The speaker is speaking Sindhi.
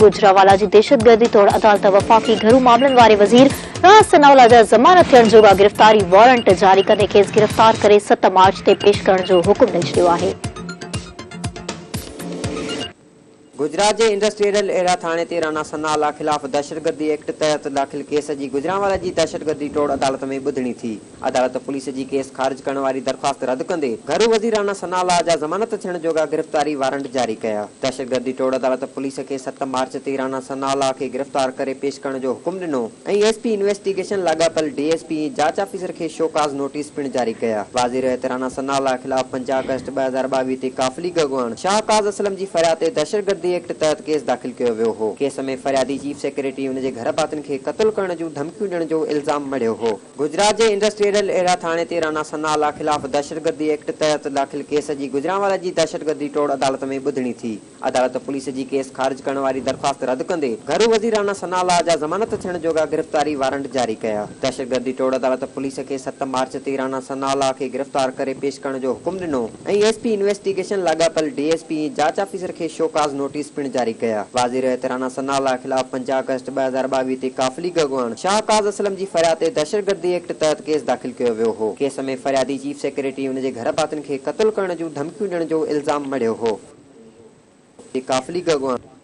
گوجرانوالا جي دهشتگردي ٽوڙ عدالت وفاقي گهرو معاملن واري وزير راڻا ثناء الله جا ضمانت ٿيڻ جوڳا گرفتاري وارنٽ جاري ڪندي کيس گرفتار ڪري 7 مارچ تي پيش ڪرڻ جو حڪم ڏئي ڇڏيو آهي. گجرات جي انڊسٽريل ايريا ٿاڻي تي راڻا ثناء الله خلاف دهشتگردي ايڪٽ تحت داخل ڪيس جي گجرانوالا جي دهشتگردي ٽوڙ عدالت ۾ ٻڌڻي ٿي. عدالت پوليس جي ڪيس خارج ڪرڻ واري درخواست رد ڪندي گهرو وزير راڻا ثناء الله جا ضمانت ٿيڻ جوڳا گرفتاري وارنٽ جاري ڪيا. دهشتگردي ٽوڙ عدالت پوليس کي 7 مارچ تي راڻا ثناء الله کي گرفتار ڪري پيش ڪرڻ جو حڪم ڏنو ۽ ايس پي انويسٽيگيشن لاڳاپيل ڊي ايس پي ۽ جاچ آفيسر کي شوڪاز نوٽيس پڻ جاري ڪيا. واضح رهي ته راڻا ثناء الله خلاف 5 آگسٽ 2022 تي قاف ليگ اڳواڻ شاهه قاز اسلم جي فرياد تي دهشتگردي ايڪٽ تحت ڪيس داخل ڪيو ويو هو. ڪيس ۾ فريادي چيف سيڪريٽري ان جي گهرڀاتين کي قتل ڪرڻ جون ڌمڪيون ڏيڻ جو الزام مڙهيو هو. گجرات جي انڊسٽريل ايريا ٿاڻي تي راڻا ثناء الله خلاف دهشتگردي ايڪٽ تحت داخل ڪيس جي گجرانوالا جي دهشتگردي ٽوڙ عدالت ۾ ٻڌڻي ٿي. عدالت پوليس جي ڪيس خارج ڪرڻ واري درخواست رد ڪندي گهرو وزير راڻا ثناء الله جا ضمانت ٿيڻ جوڳا گرفتاري وارنٽ جاري ڪيا. دهشتگردي ٽوڙ عدالت پوليس کي 7 مارچ تي راڻا ثناء الله کي گرفتار ڪري پيش ڪرڻ جو حڪم ڏنو ۽ ايس پي انويسٽيگيشن لاڳاپيل ڊي ايس پي ۽ جاچ آفيسر کي شوڪاز نوٽيس پڻ جاري ڪيا. واضح رهي ته راڻا ثناء الله خلاف 5 آگسٽ 2022 تي قاف ليگ اڳواڻ شاهه قاز اسلم جي فرياد تي دهشتگردي ايڪٽ تحت ڪيس داخل ڪيو ويو هو. ڪيس ۾ فريادي چيف سيڪريٽري ان جي گهرڀاتين کي قتل ڪرڻ جون ڌمڪيون ڏيڻ جو الزام مڙهيو هو. تي قاف ليگ اڳواڻ.